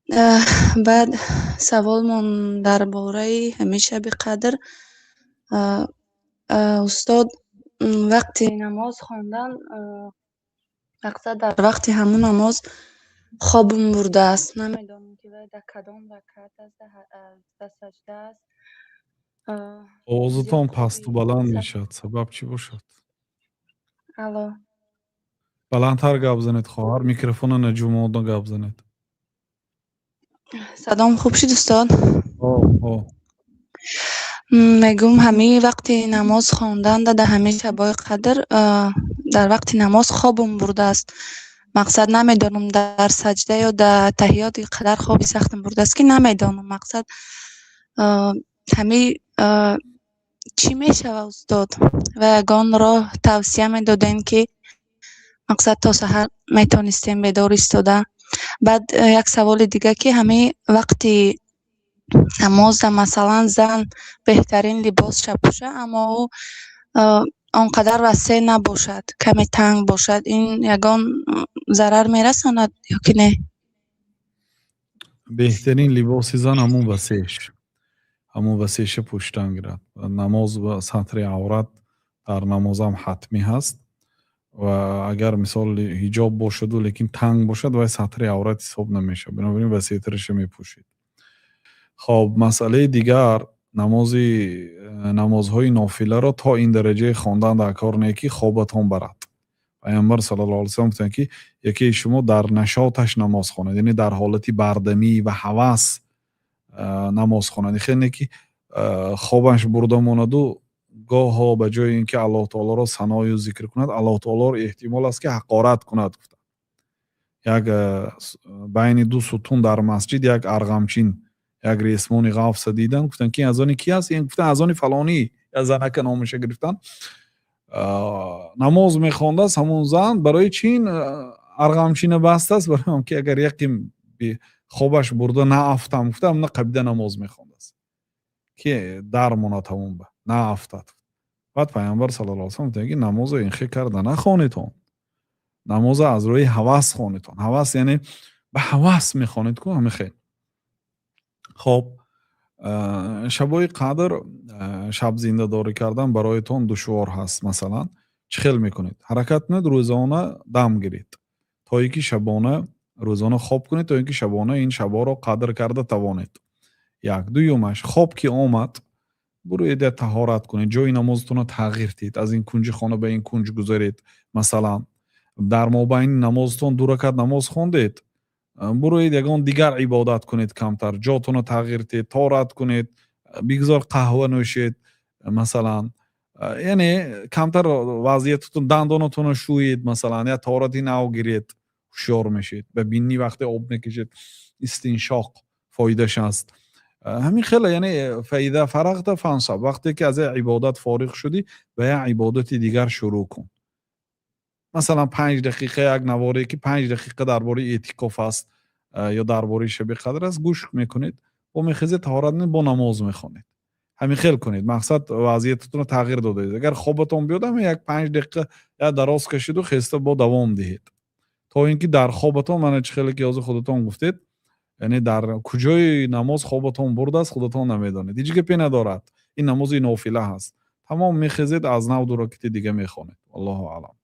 Баъд саволмон дар бораи ҳамин Шаби Қадр. Устод, вақти намоз хондан, мақсад, дар вақти ҳамун намоз хобам бурдааст. Намедонам, ки вай дар кадом ракъат аст, дар саҷда аст. Овозатон пасту баланд мешавад, сабаб чӣ бошад? Алло. Баландтар гап занед, хоҳар, микрофона наҷумода гап занед. Садом хуб шуд, устод? Ҳо. Мегӯм, ҳамин вақти намоз хондан дар ҳамин Шабҳои Қадр дар вақти намоз хобам бурдааст. Мақсад, намедонам, дар саҷда ё дар таҳиёт ин қадар хоби сахтам бурдааст, ки намедонам. Мақсад, ҳамин чӣ мешавад, устод? Ва ягон роҳ тавсия медодем, ки мақсад, то саҳар метонистем бедор истода. Баъд як саволи дига, ки ҳамин вақти намозда, масалан, зан беҳтарин либосша пӯша, аммо ӯ он қадар васеъ набошад, каме танг бошад, ин ягон зарар мерасонад ё ки не? Беҳтарин либоси зан ҳамун васеъш, ҳамун васеъша пӯшидан гирад. Намоз ва сатри аврат дар намозам ҳатмӣ ҳаст ва агар, мисол, ҳиҷоб бошаду лекин танг бошад, вай сатри аврат ҳисоб намешавад, бинобар ин васеътараша мепӯшид. Хоб, масъалаи дигар, намози намозҳои нофиларо то ин дараҷае хондан дар кор не, ки хобатон барад. Пайғамбар саллаллоҳу алайҳи васаллам гуфтанд, ки якеи шумо дар нашоташ намоз хонад, яъне дар ҳолати бардамӣ ва ҳавас намоз хонад, хеле не, ки хобаш бурда монаду гоҳо ба ҷои ин ки Аллоҳ таолоро саною зикр кунад, Аллоҳ таолоро эҳтимол аст, ки ҳақорат кунад, гуфтанд. Як байни ду сутун дар масҷид як арғамчин, як ресмони ғафса дидан, гуфтанд, ки аз они ки аст ин? Гуфтанд, аз они фалонӣ. Як занака номаша гирифтанд, намоз мехондааст ҳамун зан. Барои чӣ ин арғамчина бастааст? Барои он ки агар яке хобаш бурда наафтам гуфта, ҳамна қабида намоз мехондааст, ки дармонад, ҳамон ба наафтад. Баъд Пайғамбар саллаллоҳу алайҳи васаллам гуфтанд, ки намозро инхел карда нахонедон, намозро аз рӯи ҳавас хонедон. Ҳавас, яъне ба ҳавас мехонед ку, ҳамин хел. Хоб, Шабҳои Қадр шаб зиндадорӣ кардан бароятон душвор ҳаст, масалан, чӣ хел мекунед? Ҳаракат кунед, рӯзона дам гиред, то ин ки шабона, рӯзона хоб кунед, то ин ки шабона ин шабҳоро қадр карда тавонед. Як. Дуюмаш, хоб ки омад, буроед, як таҳорат кунед, ҷои намозатонро тағйир диҳед, аз ин кунҷи хона ба ин кунҷ гузаред. Масалан, дар мобайни намозатон ду ракат намоз хондед, буроед, ягон дигар ибодат кунед, камтар ҷотонро тағйир диҳед, тоҳорат кунед, бигзор қаҳва нӯшед, масалан, яъне камтар вазъиятатон, дандонатонро шӯед, масалан, як таҳорати нав гиред, ҳушёр мешед. Ба бинӣ вақте об мекашед, истиншоқ фоидаш аст. Ҳамин хеле, яъне فإذا فرغت فانصب, вақте ки аз як ибодат фориғ шудӣ, ба як ибодати дигар шурӯъ кун. Масалан, 5 дақиқа як наворе, ки 5 дақиқа дар бораи эътикоф аст ё дар бораи Шаби Қадр аст, гӯш мекунед, бо мехезед, таҳорат мекунед, бо намоз мехонед. Ҳамин хел кунед. Мақсад, вазъиятатонро тағйир додаед. Агар хобатон биёд, ҳам як 5 дақиқа як дароз кашиду хеста бо давом диҳед, то ин ки дар хобатон, мана чӣ хеле ки ҳозир худатон гуфтед, яъне дар куҷои намоз хобатон бурдааст, худатон намедонед. Ҳеҷ гапе надорад, ин намози нофила ҳаст, тамом. Мехезед, аз нав ду ракати дига мехонед. Аллоҳу аълам.